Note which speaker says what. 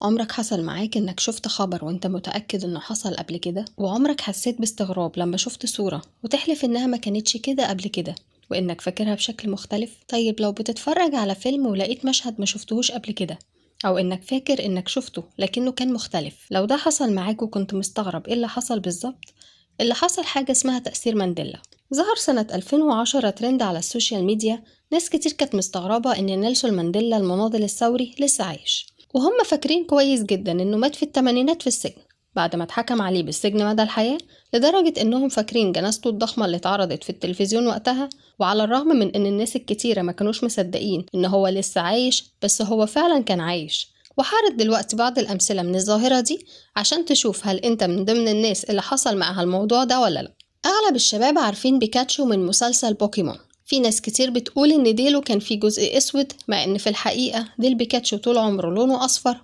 Speaker 1: عمرك حصل معاك إنك شفت خبر وإنت متأكد إنه حصل قبل كده؟ وعمرك حسيت باستغراب لما شفت صورة وتحلف إنها ما كانتش كده قبل كده وإنك فاكرها بشكل مختلف؟ طيب لو بتتفرج على فيلم ولقيت مشهد ما شفتهوش قبل كده، أو إنك فاكر إنك شفته لكنه كان مختلف، لو ده حصل معاك وكنت مستغرب إيه اللي حصل بالظبط؟ اللي حصل حاجة اسمها تأثير مانديلا. ظهر سنة 2010 ترند على السوشيال ميديا، ناس كتير كانت مستغربة إن نيلسون مانديلا المناضل الثوري لسه عايش، وهم فاكرين كويس جدا إنه مات في الثمانينات في السجن بعد ما اتحكم عليه بالسجن مدى الحياة، لدرجة إنهم فاكرين جنازته الضخمة اللي اتعرضت في التلفزيون وقتها. وعلى الرغم من إن الناس الكتيرة ما كانوش مصدقين إن هو لسه عايش، بس هو فعلا كان عايش. وحارت دلوقتي بعض الأمثلة من الظاهرة دي عشان تشوف هل أنت من ضمن الناس اللي حصل معها الموضوع ده ولا لأ. أغلب الشباب عارفين بيكاتشو من مسلسل بوكيمون. في ناس كتير بتقول إن ديله كان فيه جزء أسود، مع إن في الحقيقة ديل بيكاتشو طول عمره لونه أصفر